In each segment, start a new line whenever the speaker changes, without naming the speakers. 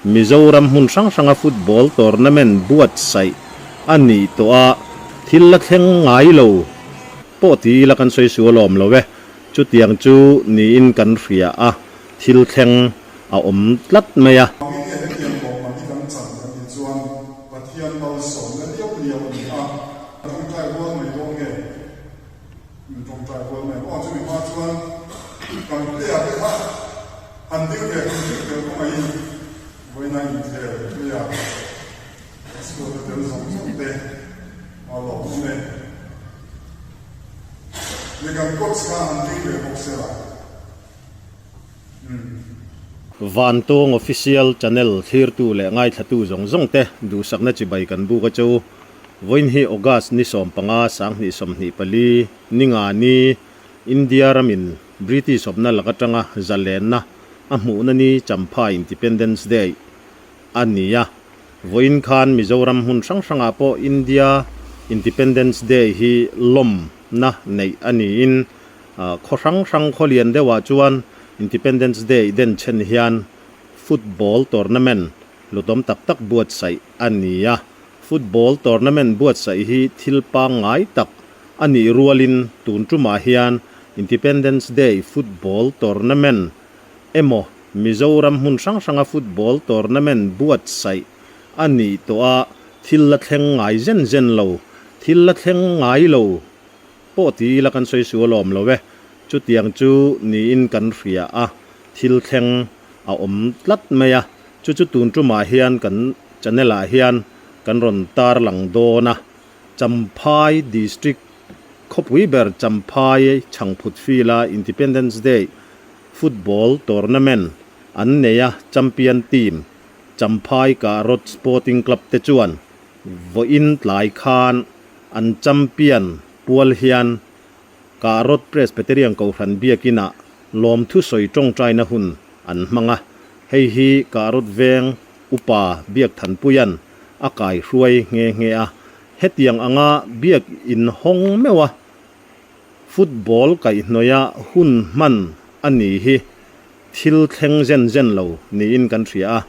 Mizoram hmun hrang hranga football tournament buatsaih a nih tawh a, thil la thleng ngai lo pawh ti ila kan sawi sual awm lo e. Chutiang chu niin kan hria a, thil thleng a awm tlat mai a.
Mite hetiang lawmman hi kan chan kan tih chuan Pathian malsawmna liau liau a ni a, tawngtai rual mai dawn nge? Min tawngtai rual mai ang aw, chumi hma chuan kan player te kha han ding ve han ding tel kawngaihin vawiina inkhel player a squad a tel zawng zawng te a lawmawm e. Leh kan coach kha han ding ve bawk se la.
Vantawng Official Channel thlirtu leh ngaithlatu zawng zawng te duhsakna chibai kan buk a chu. Vawiin hi August ni 15 2024 ni nga ni India ramin British awpna lak atanga zalenna a hmuhna ni Champha Independence Day a ni a. Vawiin khan Mizoram hmun hrang hrangah pawh India Independence Day hi lawmna neih a niin Khaw hrang hrang khaw lian deuhah chuan Independence Day den chhen hian football tournament hlutawm tak tak buatsaih a ni a. Football tournament buatsaih hi thil pangngai tak a nih rualin tun tumah hian Independence Day football tournament emaw Mizoram hmun hrang hranga football tournament buatsaih a nih tawh a, thil la thleng ngai zen zen lo, thil la thleng ngai lo. Pawh ti ila kan sawi sual awm lo e, chutiang chu niin kan hria a, thil thleng a awm tlat mai a, chu chu tun tumah hian kan channel ah hian kan rawn tarlang dawn a, Champhai District khawpui ber Champhai Chhangphut Field a Independence Day Football Tournament an nei a, Champion Team Champhai Kahrawt Sporting Club te chuan vawiin tlai khan An champion pual hian Kahrawt Presbyterian Kohhran Biakinah lawmthu sawi tawngtaina hun an hmang a, hei hi Kahrawt Veng Upa Biakthanpuia'n a kaihruai nghe nghe a. Hetiang anga biak inhawng meuh a football kaihhnawih a hun hman a ni hi thil thleng zen zen lo niin kan hria a,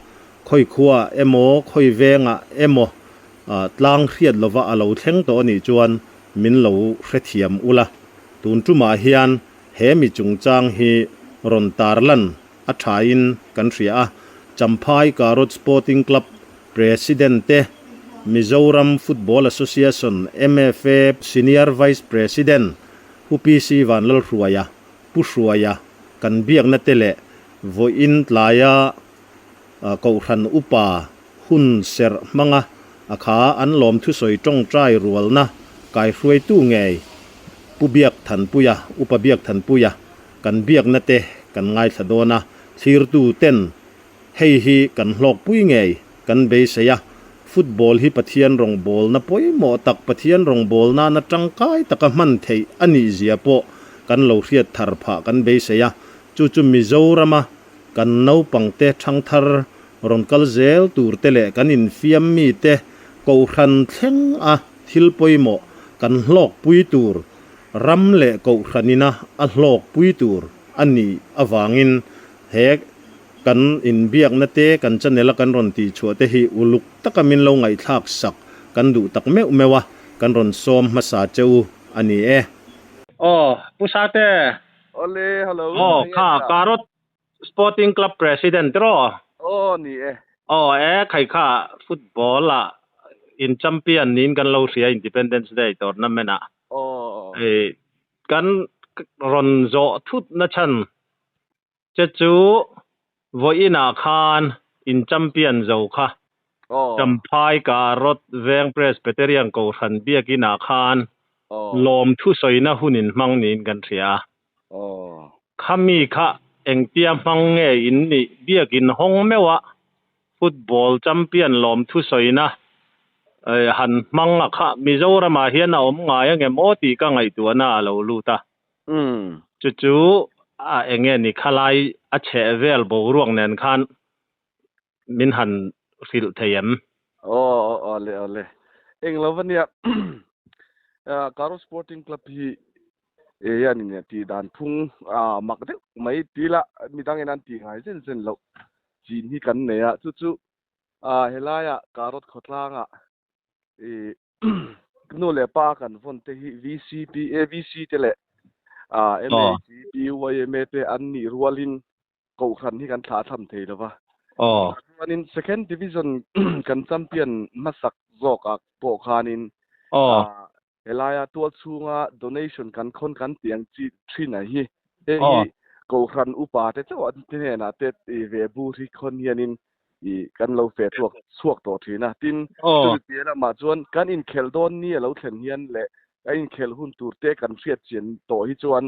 khawi khua emaw khawi vengah emaw Tlang hriat lova a lo thleng tawh a nih chuan min lo hrethiam ula, tun tumah hian he mi chungchang hi rawn tarlan a thain kan hria a, Champhai Karot Sporting Club President te, Mizoram Football Association, MFA, Senior Vice President Pu PC Vanlalhruaia, Pu Hruaia kan biakna te leh vawiin tlaia Kohhran upa hun serh hmanga a kha an lawm thusawi tawngtai rualna kaihruaitu ngei Pu Biakthanpuia, Upa Biakthanpuia, kan biakna te kan ngaithla dawn a, thlirtu ten hei hi kan hlawkpui ngei kan beisei a, football hi Pathian rawngbawlna pawimawh tak, Pathian rawngbawlna nana tangkai taka hman theih a nih zia pawh kan lo hriat thar phah kan beisei a, chu chu Mizorama Kan naupangte thangthar rawn kal zel tur te leh kan infiam mite kohhran thleng a thil pawimawh kan hlawkpui tur, ram leh kohhranina a hlawkpui tur a nih avangin he kan inbiakna te kan channel a kan rawn tihchhuah te hi uluk taka min lo ngaihthlak sak kan duh tak meuh meuh a, kan rawn sawm hmasa che u a ni e. Aw, Pu Sate,
Awle, hello.
Aw, kha Karot Sporting Club President tiraw?
Aw, ni e.
Aw, e, khai kha football ah in champion niin kan lo hria Independence Day tournament ah.
Aw.
E, kan rawn zawh thut na chhan che chu vawiin ah khan in champion zo kha.
Aw.
Champhai Karot Veng Presbyterian Kohhran Biakin ah khan
Aw.
Lawmthu sawina hun in hmang niin kan hria a.
Aw.
Khami kha engtia hmang nge in nih biakin hawng meuh a, football champion lawmthu sawina han hmang a kha Mizoramah hian a awm ngai angem aw tih ka ngaihtuahna a lo lut a. Chu chu a enge ni khalai a chheh vel boruak nen khan min han hrilh thei em?
Aw aw le aw le. Eng lo va nia Karo Sporting Club hi e hian in tih dan phung mak deuh mai ti la midang in an tih ngai zen zen loh. chin hi kan nei a, chu chu helaia Karot khawtlanga i nu leh pa kan vawn te hi VCP, AVC te leh MHP, YMA te an nih rualin kohhran hi kan thlah tham thei lo va. Chuanin second division kan champion hmasak zawkah pawh khanin Helaia tual chhunga donation kan khawn kan tih ang chi thin a hi. Hei hi Kohhran upa te chauh an te hnenah te ve bur hi khawn hianin i kan lo fe chhuak chhuak tawh thin a. Tin, chumi piah lamah chuan kan inkhelh dawn ni a lo thlen hian leh kan inkhelh hun tur te kan hriat chian tawh hi chuan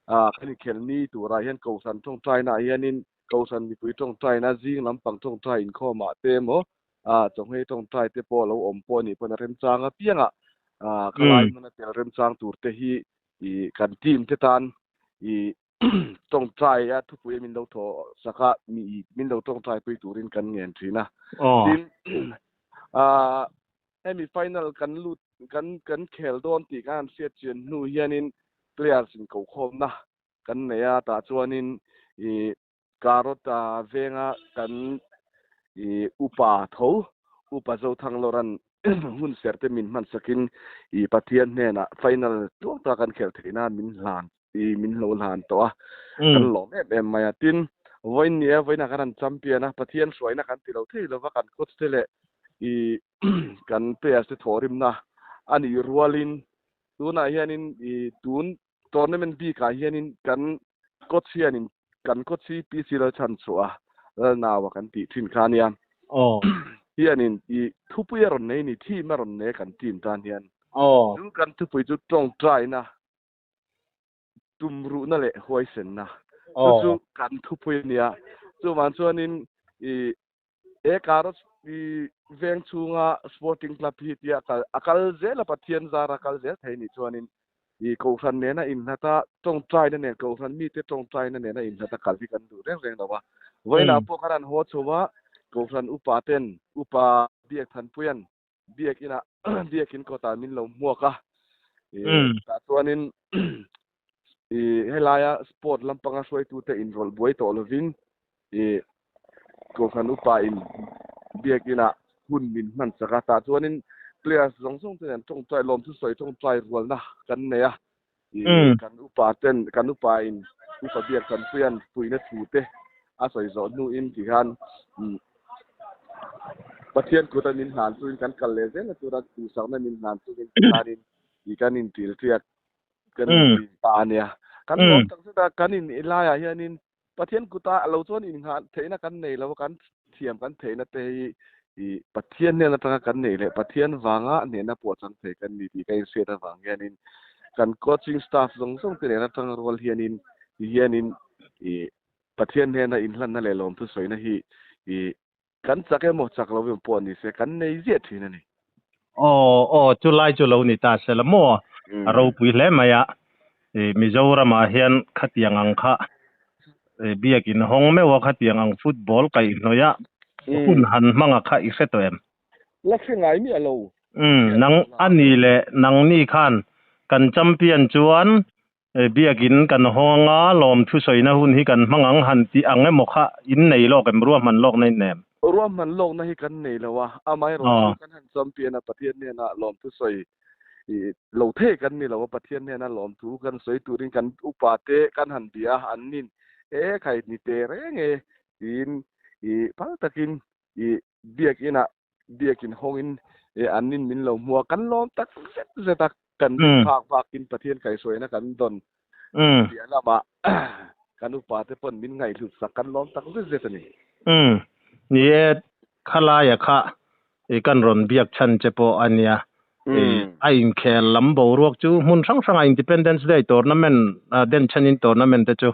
kan inkhelh ni turah hian Kohhran tawngtainaah hianin Kohhran mipui tawngtaina zing lampang tawngtai inkhawmah te emaw Chawhmeh tawngtai te pawh lo awm pawh anih pawn a remchang apiangah khalai hmuna tel remchang tur te hi i kan team te tan i tawngtai a thupui a min lo thawh sak a min lo tawngtai pui turin kan ngen thin a. Tin hemi final kan lut kan kan khel dawn tih kan han hriat chian hnu hianin players in kokhawmna kan nei a tah chuanin i Karota venga kan i upa tho, Upa Zothanglawra'n hun serte min hman sakin i Pathian hnenah final tluang taka kan khelh theih nan min hlan i min lo hlan tawh a, kan lawm em em mai a. Tin, vawiin ni e, vawiinah kan han champion a, Pathian hruaina kan ti lo thei lova kan coach te leh i kan players te thawhrimna a nih rualin tunah hianin i tun Tournament bikah hianin kan coach hianin kan coach hi PC Lalchhanchhuah Lalnaua kan tih thin kha ania. Hianin i thupui a rawn nei ni, team a rawn nei kan team tan hian. Chu kan thupui chu tawngtaina, tumruhna leh huaisenna. Chu chu kan thupui a nia. Chuvang chuanin i he Karos i veng chhunga sporting club hi tia kal a kal zel a Pathian zara kal zel thei nih chuanin i Kohhran nena inhlat a tawngtaina nen Kohhran mite tawngtaina nena inhlat a kal hi kan duh reng reng lo a. Vawiinah pawh kan han haw chho a, Kohhran upa ten upa Biak Thanpuia'n Biakinah Biakin kawtah min lo hmuak a, i tah chuanin i helaia sport lampanga hruaitute inrawlh buai tawh lovin i Kohhran upa in Biakinah hun min hman chak a, tah chuanin players zawng zawng te nen tawngtai lawmthu sawi tawngtai rualna kan nei a, i kan upa ten kan upa in upa biak Thanpuia'n puihna thu te a sawi zawh hnuin tikhan Pathian kut a min hlan chungin kan kal leh zel na tura duhsakna min hlan chungin tikhanin i kan intilhriat kan inti ta a nia. Kan lawm tak zet a, kan in laiah hianin Pathian kuta a lo chuan inngah theihna kan nei lo a, kan thiam kan theihna te hi i Pathian hnen atanga kan neih leh Pathian vanga hnehna pawh chang thei kan ni tih ka inhriat avang hianin kan coaching staff zawng zawng te nen atanga rual hianin ti hianin i Pathian hnena inhlanna leh lawmthu sawina hi i kan chak emaw chak lo emaw pawh ni se kan nei ziah thin a ni.
Aw aw chu lai chu lo ni ta se la maw a ropui hle mai a i Mizoramah hian khatiang ang kha i biakin hawng meuh a khatiang ang football kaihhnawih a hun han hmang a kha i hre tawh em?
La hre ngai miah lo.
Umm nang a ni leh nangni khan kan champion chuan Biakin kan hawng anga lawm thusawina hun hi kan hmang ang han tih ang emaw kha in nei lawk em? Ruahman lawkna in nei em?
Ruahman lawkna hi kan nei lo a, amaherawhchu kan han champion a, Pathian hnenah lawm thusawi lo thei kan ni lo a, Pathian hnena lawm thu kan sawi turin kan upa te kan han bia a, an nin e khai ni teh reng e tiin i phal takin i biakinah biakin hawngin an nin min lo hmu a, kan lawm tak zet zet a, kan rin phak bakin Pathian kaihhruaina kan dawn piah lamah kan upa te pawn min ngaihhlut sak kan lawm tak zet zet a ni.
Umm, ni e, khalaia kha i kan rawn biak chhan che pawh a nia. A inkhel lam boruak chu hmun hrang hrangah Independence Day tournament denchhenin tournament te chu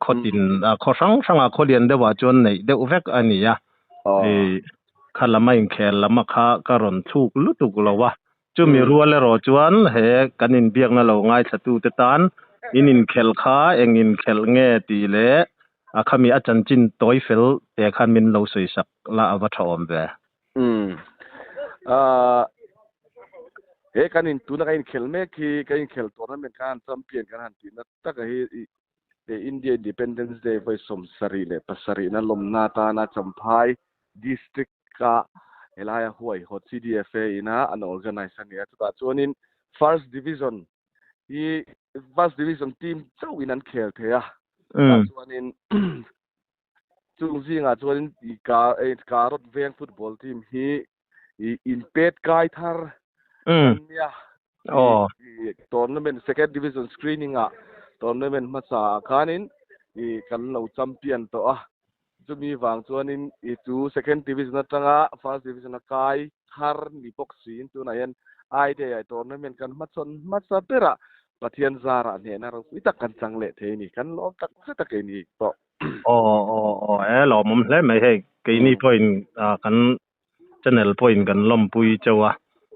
khawtin khaw hrang hrangah khaw lian deuhah chuan neih deuh vek a ni a. Kha lam a inkhel lam a kha ka rawn thluk lutuk lo a. Chumi rual erawh chuan he kan inbiakna lo ngaithlatute tan in inkhelh kha eng inkhelh nge tih leh a khami a chanchin tawi fel te khan min lo sawisak la a va tha awm ve.
Umm. He kan in tuna kan inkhelh mek hi kan inkhelh tournament khan champion kan han tihna taka hi. India Independence Day vawi 77 na lawmna atana Champhai District a helaia huaihawt CDFA ina an organise a ni a, chutah chuanin First Division hi First Division team chauhin an khel thei a, chutah chuanin chung zingah chuanin Karot Veng football team hi inpet kai thar an nia. Tournament Second Division screening ah tournament hmasa ah khanin kan lo champion tawh a. Chumi vang chuanin i chu Second Division atanga First Division a kai thar ni bawk siin tunah hian I Day ah tournament kan hmachhawn hmasa berah Pathian zarah hnehna ropui tak kan chang leh thei a ni. Kan lawm tak zet a keini pawh.
Aw aw aw e lawmawm hle mai hei keini pawhin kan channel pawhin kan lawmpui chauh a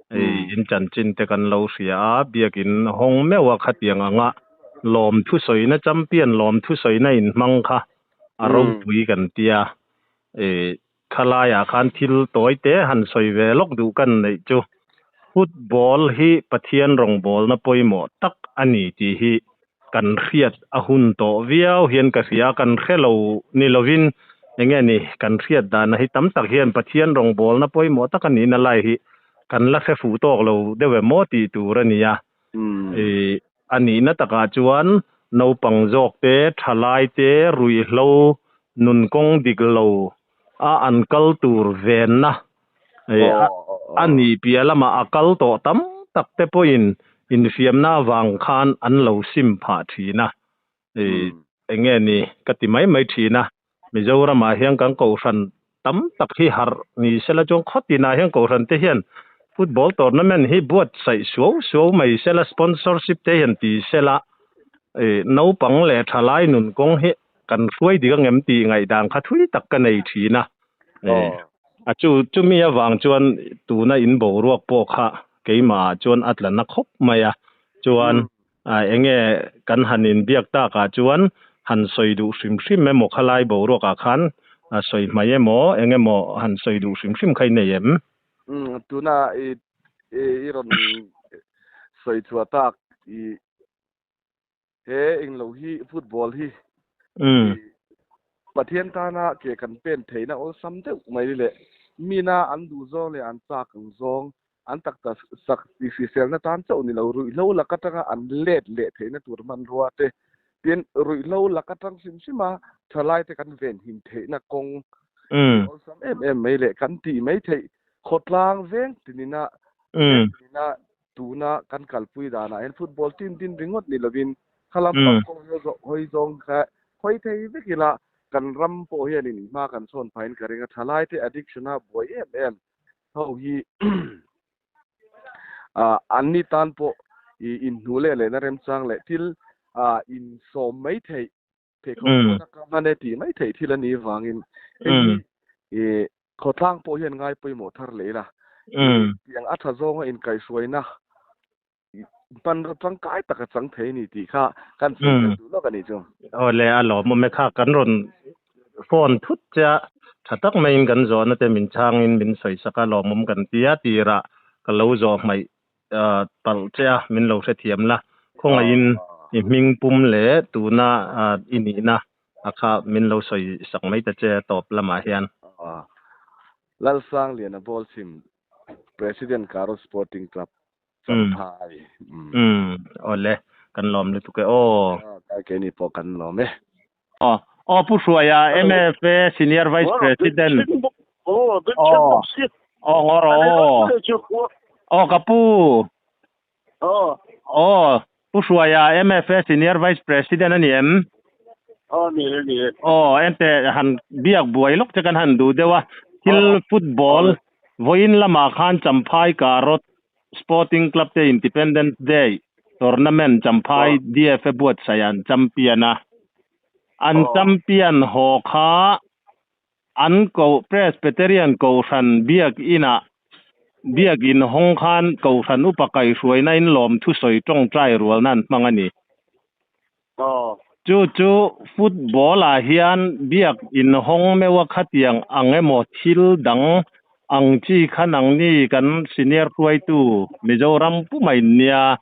hei in chanchin te kan lo hria a biakin hawng meuh a khatiang anga lawm thusawina champion lawm thusawina in hmang kha a ropui kan tia ih khalaiah khan thil tawi te han sawi ve lawk duh kan neih chu football hi Pathian rawngbawlna pawimawh tak a ni tih hi kan hriat a hun tawh viau hian ka hria a, kan hre lo ni lovin eng nge ni kan hriat dana hi tam tak hian Pathian rawngbawlna pawimawh tak a nihna lai hi kan la hre fuh tawk lo deuh em maw tih tur a ni a. Ih a nihna takah chuan naupang zawk te, thalai te, ruihhlo, nunkawng dik lo a an kal tur venna a nih piah lamah a kal tawh tam tak te pawhin infiamna avang khan an lo sim phah thin a, eng nge ni ka ti mai mai thin a, Mizoramah hian kan kohhran tam tak hi harh ni sela chuan khawtinah hian kohhran te hian football tournament hi buatsaih suau suau mai sela sponsorship te hian ti sela naupang leh thalai nun kawng hi kan hruai dik angem tih ngaihdan kha thui tak ka nei thin a. A chu chumi avang chuan tuna in boruak pawh kha keimah ah chuan a tla na khawp mai a, chuan eng nge kan han inbiak takah chuan han sawi duh hrim hrim emaw khalai boruak ah khan sawi hmai emaw eng emaw han sawi duh hrim hrim kha i nei em?
Tuna i i rawn sawi chhuah tak i He englo hi football hi Pathian tana ke kan pen theihna awlsam deuh mai leh mina an duh zawng leh an chak ang zawng an tak tak sak tih hriselna tan chauh ni lo ruihhlo lak atanga an let leh theihna tur hmanrua te tin ruihhlo lak atang hrim hrim a thalai te kan venhim theihna kawng awlsam em em mai leh kan tih mai theih khawtlang veng tinina veng tinina Tuna kan kalpui danah hian football team din ringawt ni lovin khalam pang kawng hi hawi zawng kha hawi thei vek ila kan ram pawh hianin hma kan sawn phahin ka ring a, thalaite addiction a buai em em ho hi anni tan pawh inhnuh leh lehna remchang leh thil insawm mai theih pheikhawk pawh ka hman e tih mai theih thil a nih vangin hei hi Khawtlang pawh hian ngai pawimawh thar leh ila, tiang a tha zawnga inkaihhruaina hmanraw tangkai tak a chang thei a ni tih kha kan sawi tel duh lawk a nih chu.
Aw le, a lawmawm e kha, kan rawn phone thut che a, tha tak maiin kan zawhna te min chhangin min sawi sak a, lawmawm kan ti a, tirah ka lo zawh hmaih palh che a, min lo hrethiam la, khawngaihin i hming pum leh tuna i nihna A kha min lo sawi sak mai ta che tawp lamah hian.
Lalsang Liana Bawlchhim, President Karo Sporting Club, Champhai.
Umm awle kan lawm lutuk e aw.
Kai keini pawh kan lawm e.
Aw aw Pu Hruaia MFA Senior Vice President. Aw aw ngawr aw. Aw ka pu.
Aw.
Aw, Pu Hruaia MFA Senior Vice President a ni em?
Aw, ni e, ni e.
Aw, ente han biak buai lawk che kan han duh deuh a, thil football vawiin lamah khan Champhai Karot Sporting Club te Independence Day Tournament Champhai DFA buatsaih an champion a, an champion haw kha An ko Presbyterian Kohhran Biakinah Biakin hawng khan Kohhran upa kaihhruaina in lawm thusawi tawngtai rualna an hmang a ni. Chu chu football ah hian Biakin hawng meuh a khatiang ang emaw thil dang ang chi kha nangni kan senior hruaitu Mizoram puma in nia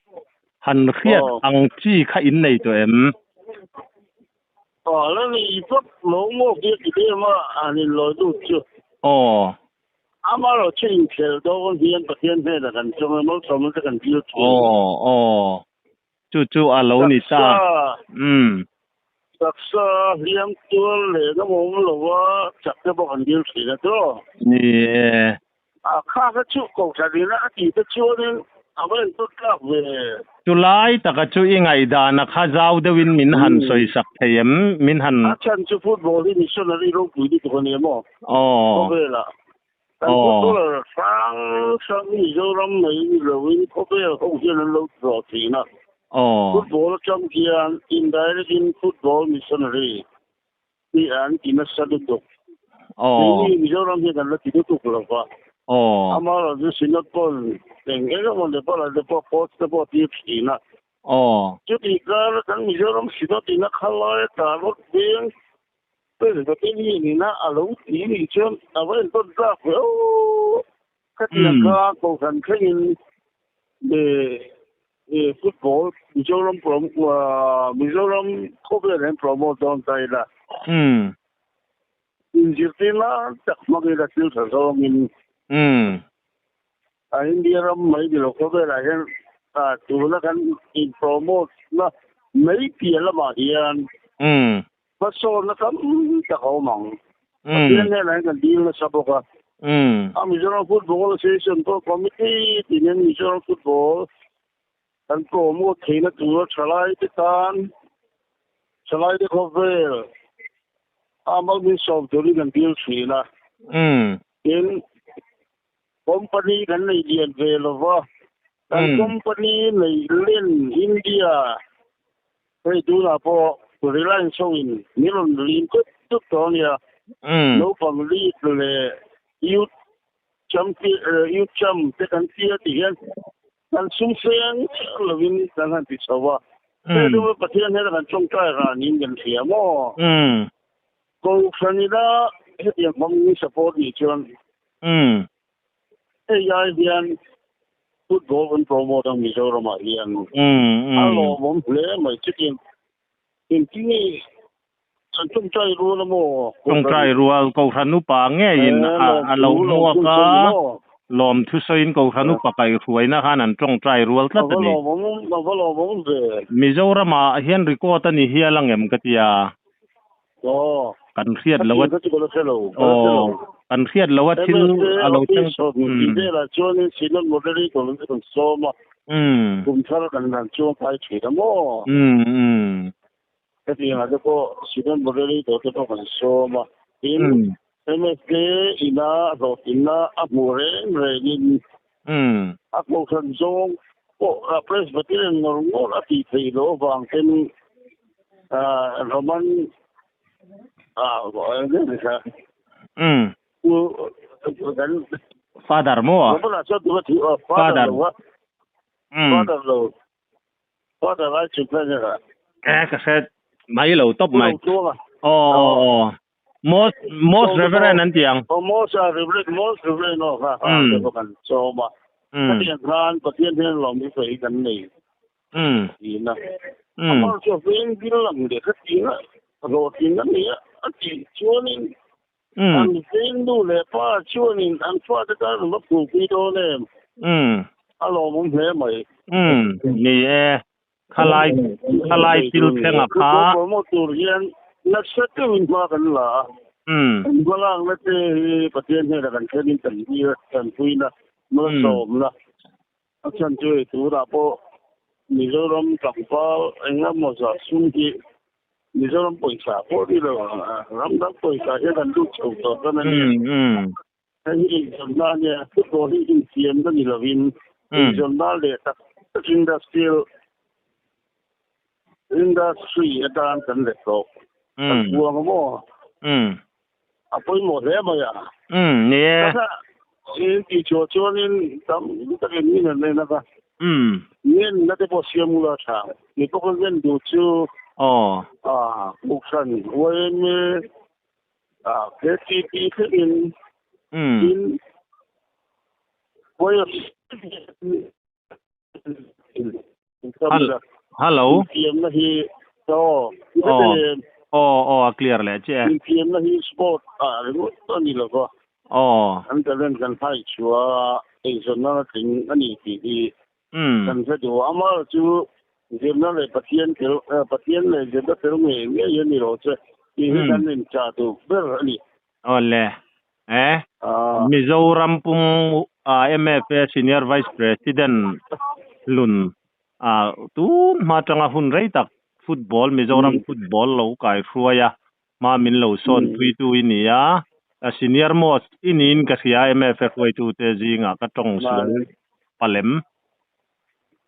han hriat ang chi kha in nei tawh em?
Aw la nei vak lo maw kia ti em a an in lawi lut chu.
Aw.
Amaherawhchu inkhel dawn hian Pathian hnenah kan chawng a, malsawmna te kan dil thin.
Aw aw. Chu chu a lo ni ta.
Taksa.
Umm.
Taksa hliam tual leh na awm lo a, chak te pawh kan dil thin a tiraw?
Ni e.
A kha kha chu kohhran ina a tih te chuanin a va input tlak ve.
Chu lai taka chu i ngaihdan a kha zau deuhin min han sawi sak thei em? Min han.
A chhan chu football hi missionary ropui lutuk a ni em aw?
Aw.
Khawvelah. Kan footballer hrang hrang Mizoram mai ni loin khawvel ho hian an lo tlawh thin a.
Aw.
Football atang hian indirect in football missionary hi an ti nasa lutuk.
Aw.
Keini Mizoram hian kan la ti lutuk lo va.
Aw.
Amaherawhchu Synod pawn eng eng emaw Nepal ah te pawh coach te pawh a tir thin a.
Aw.
Chutih kar kan Mizoram Synod in a khalai a tah rawt veng Presbyterian ina a lo ti nih chuan a va entawn tlak ve aw. Khatiang kha Kohhran thlengin football Mizoram Mizoram khawvel an promote dawn ta ila. Inzirtir lai tak hmangin a thil tha zawngin a India ram mai ni lo khawvelah hian tuna kan in promote na mai piah lamah hian Hmasawnna tam tak a awm ang. Pathian hnenah hian kan dil nasa bawk a. A Mizoram Football Association pawh committee tinin Mizoram Football kan promote theihna tura thalaite tan thalaite khawvel a mal min sawm turin kan dil thin a. Tin, company kan nei lian ve lo va, kan company nei len India Hei tunah pawh Reliance ho in min rawn lim tut tut tawh a nia. Naupang league leh youth champion youth champ te kan tia tih hian kan sum seng lovin kan han ti chho a. Hei chu Pathian hian kan tawngtai rah niin kan hria maw? Kohhran ila hetiang hmang support nih chuan Hei ai hian football kan promote ang Mizoram ah hian a lawmawm hle mai chutiang engtin nge an tawngtai rual a maw?
Tawngtai rual Kohhran upa ngeiin a lo hmuak a, lawmthu sawiin Kohhran upa kaihhruaina khan an tawngtai rual tlat a ni.
A va lawmawm ve.
Mizoram ah hian record a ni hial angem ka tia.
Aw.
Kan hriat lo a.
Ka chu ka la hre lo. Ka la hre lo.
Kan hriat lo a thil a lo thleng.
Tih velah chuanin Synod Moderator an rawn sawm a. Kum thar kan han chuang kai thin a maw? Hetiangah te pawh Synod Moderator te pawh kan sawm a. Tin, MSK ina hlawhtlinna a hmuh reng rengin a kohhran zawng pawh Presbyterian ngawr ngawr a tih theih loh avang ten Roman
Father maw?
Father lo a Father lo Father ai chhun kha nia ka.
Eh ka hre mai lo tawp mai. Aw aw aw. Most most reverend an ti ang.
Aw most reverend most reverend aw kha kha te pawh kan sawm a. Khatiang khan Pathian hian lawm hi sawi kan nei. Tiin a. Amah chu a veng dil ang leh khatiang a hlawhtling a nia a tih chuanin an veng nu leh pa chuanin an fate tan an va phulpui dawn em. A lawmawm hle mai.
Ni e. Khalai khalai thil thleng a kha.
Football promote tur hian nasa deuhin hma kan la a. Kan hma lakna te hi Pathian hnenah kan thlenin kan hlir tanpuina malsawmna a chhan chu hei tunah pawh Mizoram tlangval engemaw zah sum hi Mizoram pawisa pawh ni lo ram dang pawisa hian kan lut chho tawh dawn a ni. Hei hi inzawmna a nia, football hi infiamna ni lovin inzawmna leh tak tak industrial industry atan kan let tawh. Kan puang a maw? A pawimawh hle mai a.
Ni e.
Taka in tihchhuah chuanin tam takin min han en a. Ngenna te pawh siam ula tha. Mi pawh ka ngen duh chu Kohhran yma KTP thlengin tin
Hello.
Infiamna hi aw.
Aw aw a clear leh chiah e.
Infiamna hi sport ah ringawt a ni lo va.
Aw.
Kan talent kan hai chhuah a eizawnna na tling a ni tih hi kan hre duh a. Amaherawh chu zirna leh Pathian tel Pathian leh zirna tel ngei ngei a ni lo che tih hi kan inchah duh ber a ni.
Aw le. Eh. Mizoram pum MFA Senior Vice President Hlun tun hma tanga hun rei tak football Mizoram football lo kai hruai a hma min lo sawn pui tu i ni a, a senior most i niin ka hria MFA hruaitu te zingah ka tawng sual palem.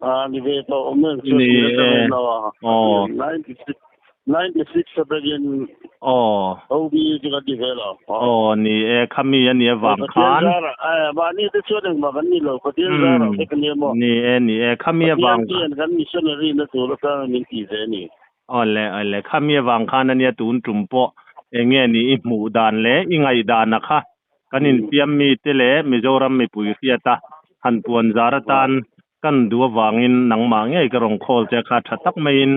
A ni ve tawh awm em chu
Ni
sir
e.
atangin lo a.
Aw.
96 96 atangin
Aw.
OB chu kan ti ve lo.
Aw ni e khami a nih avang
Pathian
khan.
zarah eh mahni te chuan engmah kan ni lo Pathian zarah
Umm
vek a nia maw.
ni e ni e khami
Pathian
avang
hian kan missionary na tur atanga min ti ve a ni.
Aw le aw le khami avang khan a nia tun tum pawh enge ni i hmuh dan leh i ngaihdan a kha kan infiam mi te leh Mizoram mipui hriat a han puan zar atan kan duh avangin nangmah ngei ka rawn call che kha tha tak maiin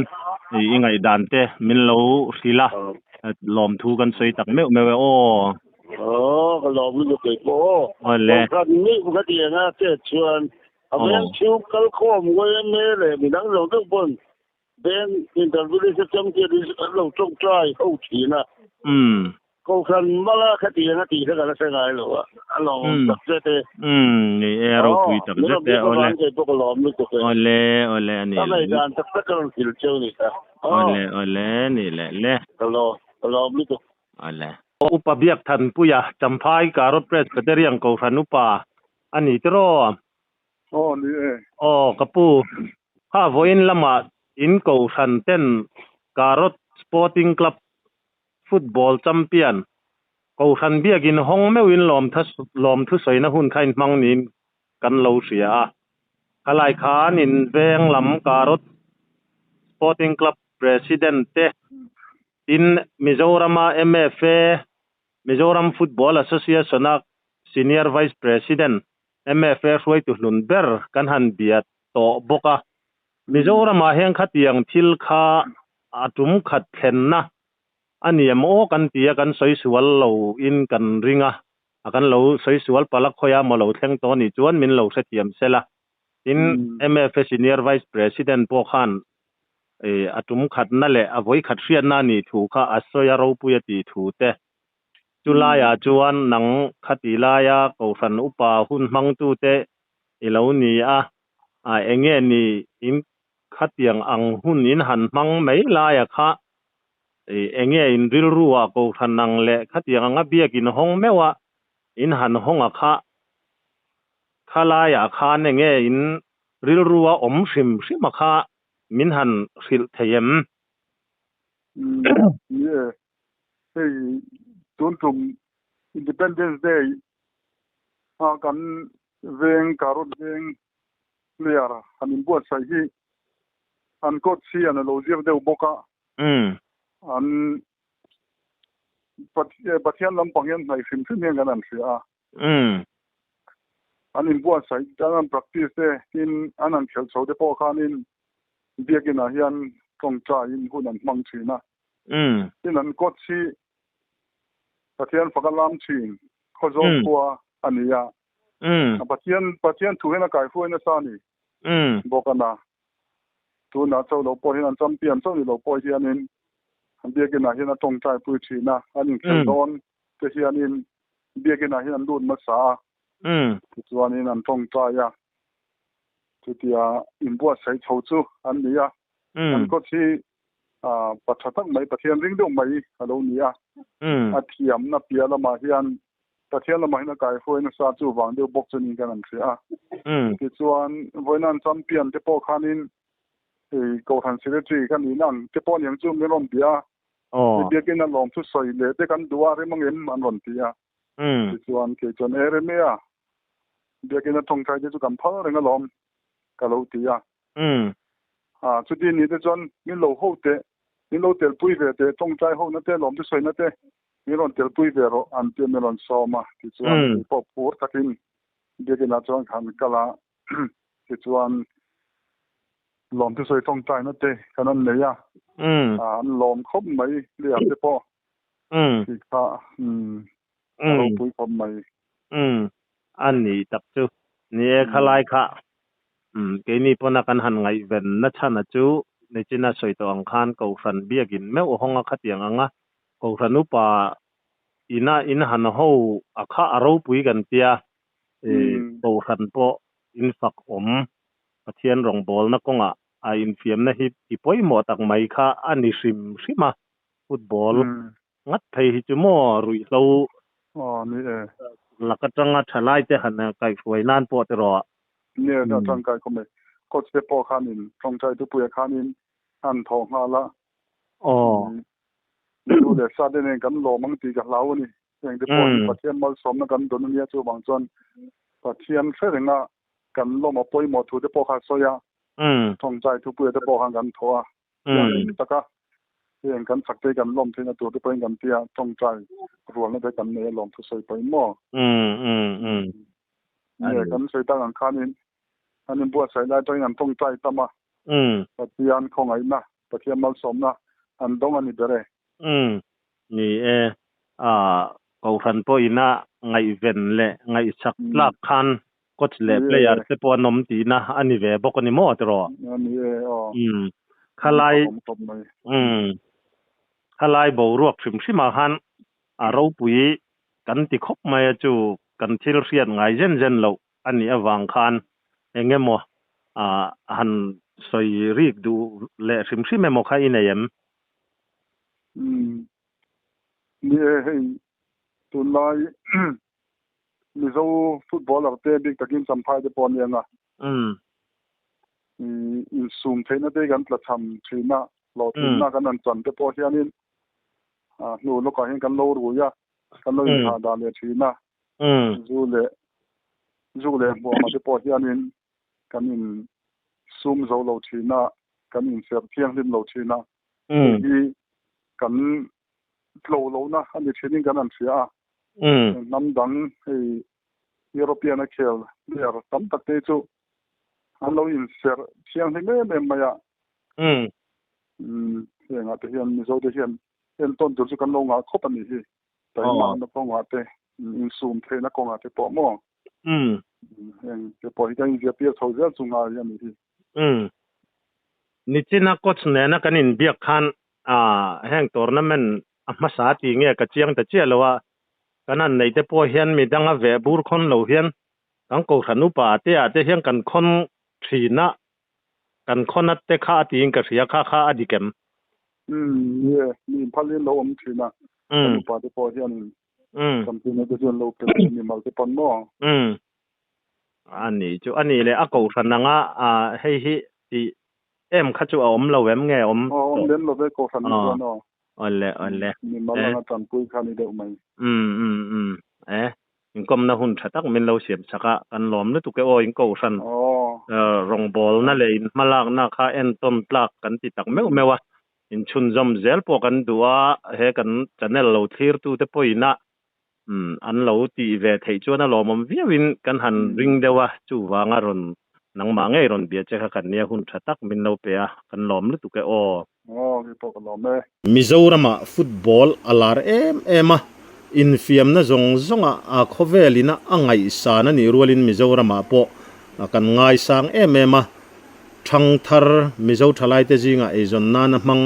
i ngaihdan te min lo hrilh a, lawmthu kan sawi tak meuh meuh e aw.
Aw ka lawm lutuk kei pawh aw.
Aw le.
Kawngkhat meuh ka ti ang a chet chuan a veng chhung kalkhawm yma leh midang zawng zawng pawn Veng interview champion hi an lo tawngtai ho thin a.
Umm.
Kohhran mala khatiang a tih kha ka la hre ngai lo a, a lawmawm tak zet e.
Umm, ni e, ropui tak zet e, awle.
Kei pawh ka lawm lutuk e.
Awle, awle a ni.
Ka ngaihdan tak tak ka rawn hrilh cheu ni kha.
Awle, awle, ni leh le.
Ka lawm, ka lawm lutuk.
Awle. Upa Biak Thanpuia, Champhai Karot Presbyterian Kohhran Upa a ni tiraw?
Aw ni e.
Aw ka pu, kha vawiin lamah in kohhran ten Karot Sporting Club football champion kohhran biakin hawng meuhin lawmthu sawina hun kha inhmang niin kan lo hria a. Khalai khan in veng lam Karot Sporting Club President te tin Mizorama MFA Mizoram Football Association-a Senior Vice President MFA hruaitu hlun ber kan han bia tawh bawk a. Mizoramah hian khatiang thil kha a tum khat thlenna a ni em aw kan ti a, kan sawi sual lo in kan ring a, a kan lo sawi sual palh a khawiah maw lo thleng tawh anih chuan min lo hrethiam sel a. Tin, MFA Senior Vice President pawh khan a tum khatna leh a vawi khat hriatna a nih thu kha a sawi a ropui a tih thu te Chu laiah chuan nang khati laia Kohhran upa hun hmangtute i lo ni a, a enge ni in khatiang ang hun in han hmang mai laia kha enge in rilruah Kohhran ang leh khatiang anga biak in hawng meuh a in han hawng a kha kha laiah khan enge in rilrua awm hrim hrim a kha min han hrilh thei em?
Ni e, hei tun tum Independence Day a kan veng Karot veng player han inbuatsaih hi an coach hi an lo zir deuh bawk a, an Pathian lampang hian hnaih hrim hrim hian kan han hria a, an inbuatsaih an han practice te tin an han khelh chho te pawh khanin biakinah hian tawngtaiin hun an hmang thin a. Tin an coach hi Pathian faka lam thin Khawzawl khua a ni a. Pathian Pathian thu hian a kaihruai nasa a ni bawk a na. Tunah chauh lo pawh hian an champion chauh ni lo pawh hianin biakinah hian a tawngtai pui thin a, an inkhel dawn te hianin biakinah hian an lut hmasa a, tichuanin an tawngtai a. Chutia inbuatsaih chho chu an ni a. An coach hi pa tha tak mai, Pathian ring deuh mai a lo ni a. A thiamna piah lamah hian Pathian lamah hian a kaihruai nasa chu vang deuh bawk chu niin kan han hria a. Tichuan, vawiin champion te pawh khanin hei Kohhran Secretary ka nihna ang te pawh aniang chu min rawn bia a. Biakin a lawm thu sawi leh te kan duh a, rem angem an rawn ti a. Tichuan, kei chuan e rem e a, biakin a tawngtai te chu kan phal reng alawm ka lo ti a. A, chuti ni te chuan min lo ho teh, min lo telpui ve teh, tawngtai hona te, lawmte sawina te min rawn telpui ve rawh an tia min rawn sawm a. Tichuan kei pawh phur takin biakinah chuan khan kal a, tichuan lawmte sawi tawngtaina te kan rawn nei a. An lawm khawp mai player te pawh. Ti kha a ropui khawp mai.
A ni tak chu. Ni e khalai kha keini pawna kan han ngaihven na chhan a chu nichina sawi tawh ang khan Kohhran biakin meuh hawnga khatiang anga Kohhran upa ina in han ho a kha a ropui kan tia Kohhran pawh in fak awm Pathian rawngbawlna kawngah a infiamna hi ti pawimawh tak mai kha a ni hrim hrim a, football ngat phei hi chu maw ruihhlo lak atanga thalai te han kaihhruai nan pawh tiraw.
Nia a tangkai khawp mai. Coach te pawh khanin tawngtai thupuia khanin an thawh nghal a. Nu leh sa te nen kan lawm ang tih ka hlau a ni. Heng te pawh hi Pathian malsawmna kan dawn a nia chuvang chuan Pathian hre renga kan lawm a pawimawh thu te pawh kha a sawi a. Tawngtai thupuia te pawh khan kan thawh a. Thianghlim taka heng kan chak te kan lawm theihna tur te pawhin kan tia tawngtai rualna te kan nei a lawm thu sawi pawhin maw? Nge kan sawi tak ang khanin an inbuatsaih lai atangin an tawngtai tam a, Pathian khawngaihna, Pathian malsawmna an dawng a ni ber e.
Ni e, Kohhran pawhin a ngaihven leh ngaihsak tlak khan coach leh player te pawh an awm tihna a ni ve bawk a ni maw tiraw?
A ni e aw.
Khalai khalai boruak hrim hrimah khan a ropui kan ti khawp mai a chu kan thil hriat ngai zen zen loh a nih avang khan eng emaw han sawi rik duh leh hrim hrim emaw kha i nei em?
Ni e hei tunlai Mizo footballer te bik takin Champhai te pawh an lian a. Insum theihna te kan tlachham thin a, hlawhtlinna kan han chan te pawh hianin hnu lawkah hian kan lo rui a, kan lo inthah dah leh thin a. Zu leh zu leh hmuamah te pawh hianin kan insum zo lo thin a, kan inserh thianghlim lo thin a. Hei hi kan tlo lohna a ni thinin kan han hria a. Hnam dang hei European a khel player tam tak te chu an lo inserh thianghlim em em mai a. Hengah te hian Mizo te hian entawn tur chu kan lo ngah khawp a nih hi. Taihmakna kawngah te, insum theihna kawngah te pawh maw? Heng te pawh hi kan inziahtir chho zel chu ngai a nih hi.
Nichina coach nena kan inbiak khan heng tournament a hmasa tih nge ka chiang ta chiah lo a, kan han neih te pawh hian midanga veh bur khawn lo hian kan kohhran upa te ah te hian kan khawn thin a, kan khawn at te kha a tiin ka hria kha kha a dik em?
Umm nie, mi inphal in lo awm thin a, kan upa te pawh hian champion te chu an lo pe ve mimal te pawn maw?
Umm a nih chu a nih leh a kohhran anga hei hi tih Em kha chu a awm lo em nge awm
tawh? Awm lem lo ve kohhran hi chuan aw.
Awle awle.
Mimal anga tanpui kha ni deuh mai.
Umm umm umm e inkawmna hun tha tak min lo siam chak a kan lawm lutuk e aw in kohhran rawngbawlna leh in hmalakna kha entawn tlak kan ti tak meuh meuh a inchhunzawm zel pawh kan duh a he kan channel lo thlirtu te pawhin a Umm an lo tih ve theih chuan a lawmawm viauin kan han ring deuh a, chuvanga rawn nangmah ngei rawn bia che kha kan nia hun tha tak min lo pe a, kan lawm lutuk e aw.
Aw kei pawh ka lawm e.
Mizoramah football a lar em em a, infiamna zawng zawngah a khawvelin a ngaihsan a nih rualin Mizoramah pawh kan ngaisang em em a, Thangthar Mizo thalaite zingah eizawn nana hmang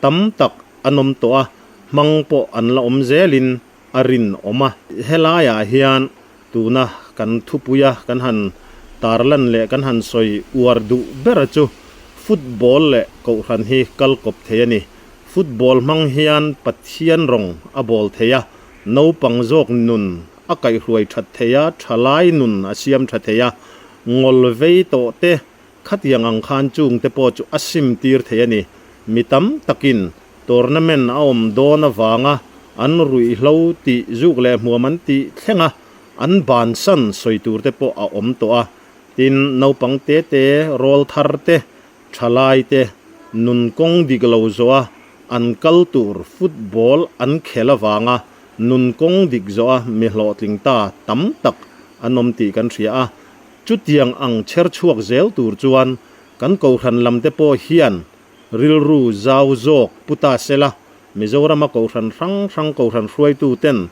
tam tak an awm tawh a, hmang pawh an la awm zelin a rinawm a. Helaiah hian tuna kan thupuia kan han tarlan leh kan han sawi uar duh ber chu football leh kohhran hi kal kawp thei a ni. Football hmang hian Pathian rawng a bawl thei a, naupang zawk nun a kaihhruai that thei a, thalai nun a siam tha thei a, ngawl vei tawh te Khatiang ang khan chung te pawh chu a sim tir thei a ni. Mi tam takin tournament a awm dawn avanga an ruihhlo tih zuk leh hmuam an tih thleng a, an bansan sawi tur te pawh a awm tawh a. Tin, naupang te te, rawl thar te, thalai te, nun kawng dik lo zawh a an kal tur football an khel avanga nun kawng dik zawh a mi hlawhtling ta tam tak an awm tih kan hria a. Chutiang ang chher chhuak zel tur chuan kan kohhran lam te pawh hian rilru zau zawk pu ta sela, Mizorama Kohhran hrang hrang Kohhran hruaitu ten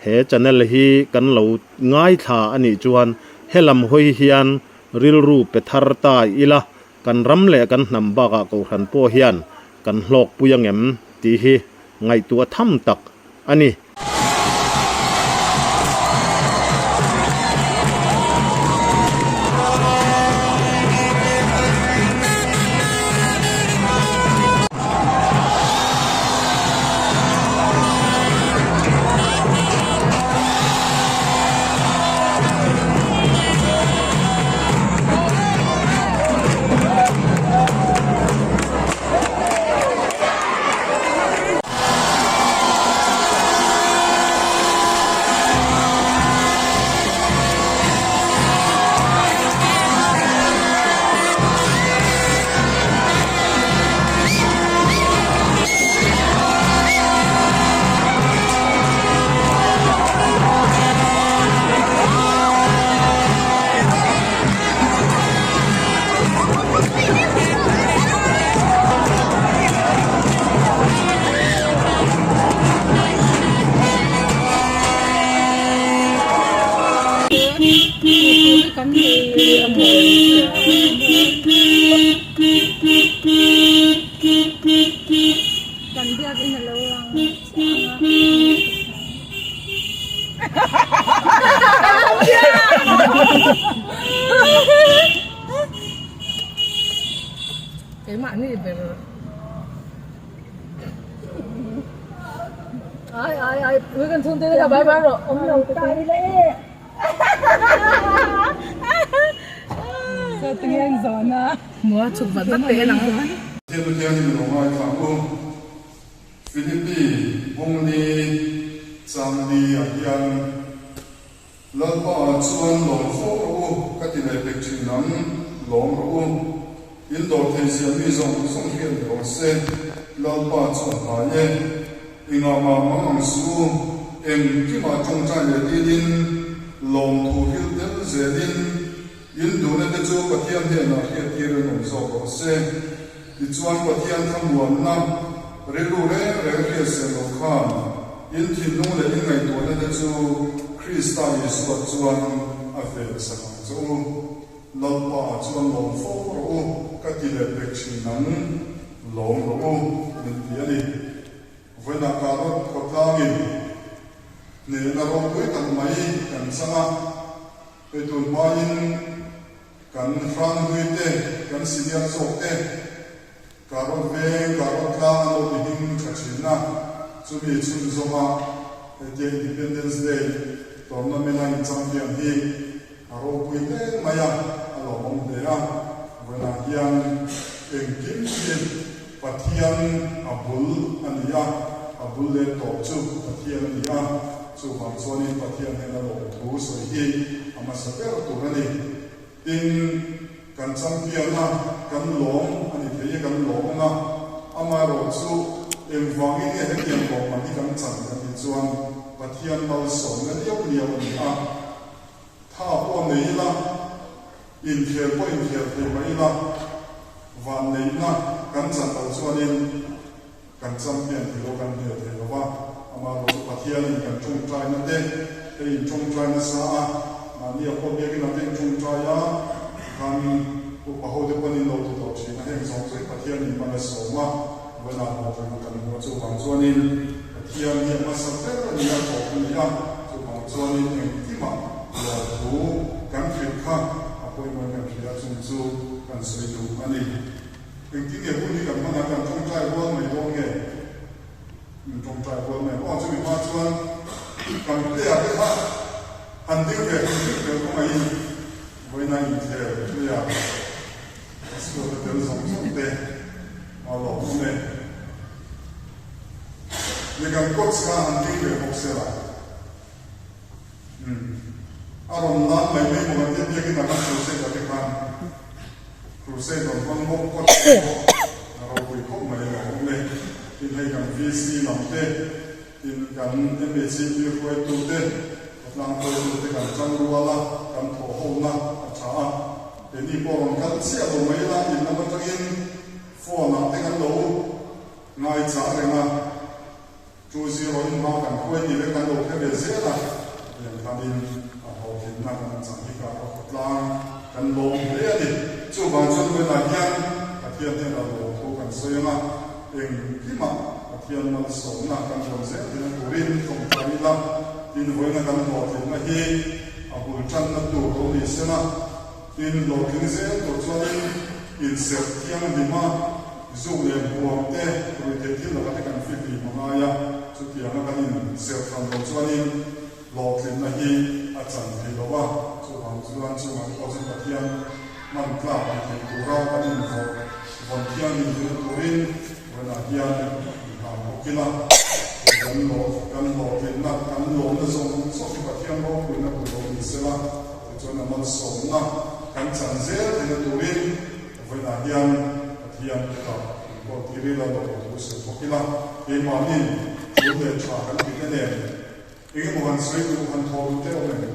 he channel hi kan lo ngaithla a nih chuan helam hawi hian rilru pe thar ta ila kan ram leh kan hnam bakah Kohhran pawh hian kan hlawkpui angem tih hi ngaihtuah tham tak a ni.
Philippi bung li chang li ah hian Lalpa ah chuan lawm fo rawh u ka ti leh pek thin ang, lawm rawh u. In dawr thei zia mi zawng zawng hian ni rawh se, Lalpa chu a hnai e. I ngah mah mang ang suh u, engkimah tawngtai leh dilin, lawmthu hrilh tel zelin, in duhna te chu Pathian hnenah hriattir an awm zawk rawh se. Tichuan Pathian thlamuanna rilru reng reng hriatsen loh khan in thinlung leh in ngaihtuahna te chu Krista Isua chuan a ven sak ang che u. Lalpa chuan lawm fo rawh u, ka ti leh pek thin ang, lawm rawh u, min ti a ni. Vawiinah Karot khawtlangin hnehna ropui tak mai kan chang a, hei tun hmain kan hranghlui te, kan senior zawk te, Karot veng, Karot tlang an lo ti hming tha thin a, chumi chhunzawma hetia Independence Day tournament a in champion hi a ropui hle mai a, a lawmawm hle a, vawiinah hian engkim hi Pathian a bul a ni a, a bul leh tawp chu Pathian a ni a, chuvang chuanin Pathian hian a lawmthu sawi hi a hmasa ber tur a ni. Tin, kan champion a, kan lawm a ni thei e, kan lawm ang a, amaherawh chu engvangin nge hetiang lawmman hi kan chan kan tih chuan Pathian malsawmna liau liau a ni a, tha pawh nei ila, inkhel pawh inkhel thei mah ila, vanneihna kan chan loh chuanin kan champion thei lo, kan hmel thei lo va, amaherawh chu Pathianin kan tawngtaina te, hei in tawngtai nasa a, mahni a pawh biakin ah te in tawngtai a, tikhan upa ho te pawn in lo ti tawh thin a, heng zawng chu hi Pathianin mal a sawm a, vawiinah hlawhtlinna kan hmu a, chuvang chuanin Pathian hi a hmasa ber a ni a, tawp a ni a, chuvang chuanin engkimah lawmthu kan hrilh kha a pawimawhin kan hria chung chu kan sawi duh a ni. Engtin nge hun hi kan hman a, kan tawngtai rual mai dawn nge? Min tawngtai rual mai ang aw, chumi hma chuan kan player te kha han ding ve han ding ve kawngaihin vawiina inkhel player a squad a tel zawng zawng te a lawmawm e. Ni kan coach kha han ding ve bawk se la. Umm. A rawn lan mai mai bawk a, tia biakin a kan crusade ah te khan crusade rawn hmang bawk kawt ang bawk a ropui khawp mai a lo awm e. Tin hei kan VC lam te, tin kan MHCP hruaitu te, khawtlang hruaitu te kan tang rual a, kan thawh ho na a tha a. Keini pawh rawn kal chiah lo mai ila in lam atangin. Phone ah te kan lo ngaichah reng a, two zero in hma kan hruai tih vek kan lo hre ve zel a, hetiang khanin a hlawhtlinna kan chang hi ka a khawtlang kan lawm hle a ni. Chuvang chuan vawiinah hian Pathian hnenah lawmthu kan sawi ang a, engkimah Pathian malsawmna kan rawn zel theihna turin tawngtai ila, tin vawiina kan hlawhtlinna hi a bul tanna tur lo ni sela, Tin, hlawhtling zel tur chuanin inserh thianghlim a, zuk leh hmuam te, ruihtheih thil laka te kan fihlim a ngai a, chutianga kan inserh hran lo chuanin hlawhtlinna hi a chan thei lo a, chuvang chuan chungah te pawh chuan Pathian hman tlak ni thei tura kan invawrh vawn thianghlim theihna turin vawiinah hian inhlan bawk ila, kan kan hlawhtlinna, kan lawmna zawng zawng hi Pathian ropuina tur lo ni sela. Tichuan a malsawmna kan chan zel theihna turin vawiinah hian Pathian kutah min kawl tir ila, lawm thu sawi bawk ila, keimahnin tul leh tha kan tihte nen eng emaw han sawi duh, han thaw duh te awm em?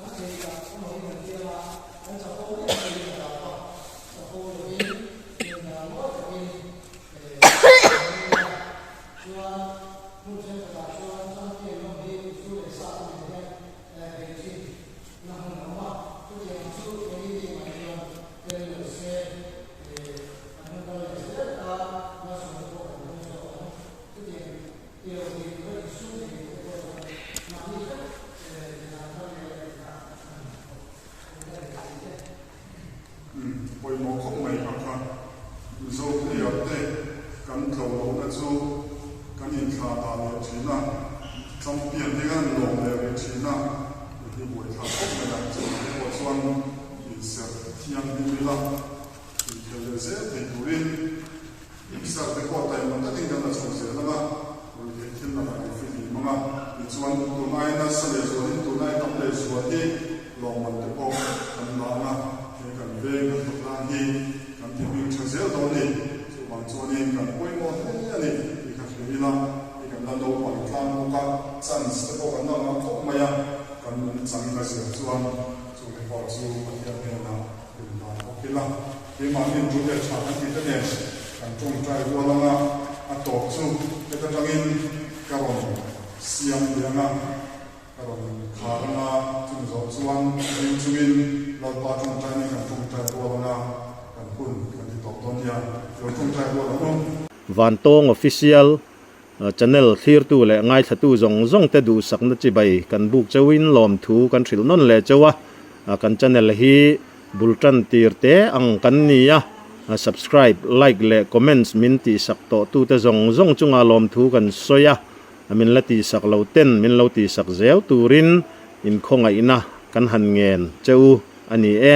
Kan thei tak amahin kan fiam a, kan chapo em em in a hlau a, chapo lovin nundan mawi takin kan awm ila, chuan hmun thenkhatah chuan champion lam hi zu leh sa te nen hian bei thin na hmun a awm a, chutiang chu keini team ah chuan tel lo se kan hun kal leh zel tan malsawmna pawh kan dawng zawk ang, chutiang
Pawimawh khawp mai kha kha Mizo player te kan tlo lohna chu kan inthlah dah leh thin a, champion te kan lawm leh rih thin a, hei hi buaithlak khawp mai a, chuvang te pawh chuan inserh thianghlim ila inkhel leh zel thei turin Mixer te pawh taima takin kan la chho zel ang a, ruihtheih thil lakah kan fihlim ang a, tichuan tun aia nasa leh zualin tun aia tam leh zual hi lawmman te pawh kan la ang a, he kan veng kan khawtlang hi kan ti hming tha zel dawn ni. Chuvang chuanin kan pawimawh hle a ni tih kha hria ila, hei kan la naupang tlang bawk a, chance te pawh kan la ngah khawp mai a, kan nungchang ka zir chuan chumi pawh chu Pathian hnenah rindan bawk ila. Keimahni tul leh tha kan tih te nen kan tawngtai rual anga a tawp chu heta tangin ka rawn siam leh anga ka rawn khar anga chumi zawh chuan ring chungin Lalpa tawngtai nen kan tawngtai rual anga kan hun kan ti tawp dawn nia lo tawngtai rual ang u.
Vantawng Official Channel thlirtu leh ngaithlatu zawng zawng te duhsakna chibai kan buk chauhin lawmthu kan hrilh nawn leh chauh a, kan channel hi Bul tan tir te ang kan ni a, subscribe, like leh comments min tihsak tawh tute zawng zawng chunga lawmthu kan sawi a, min la tihsak lo ten min lo tihsak zel turin inkhawngaihna kan han ngen che u a ni e.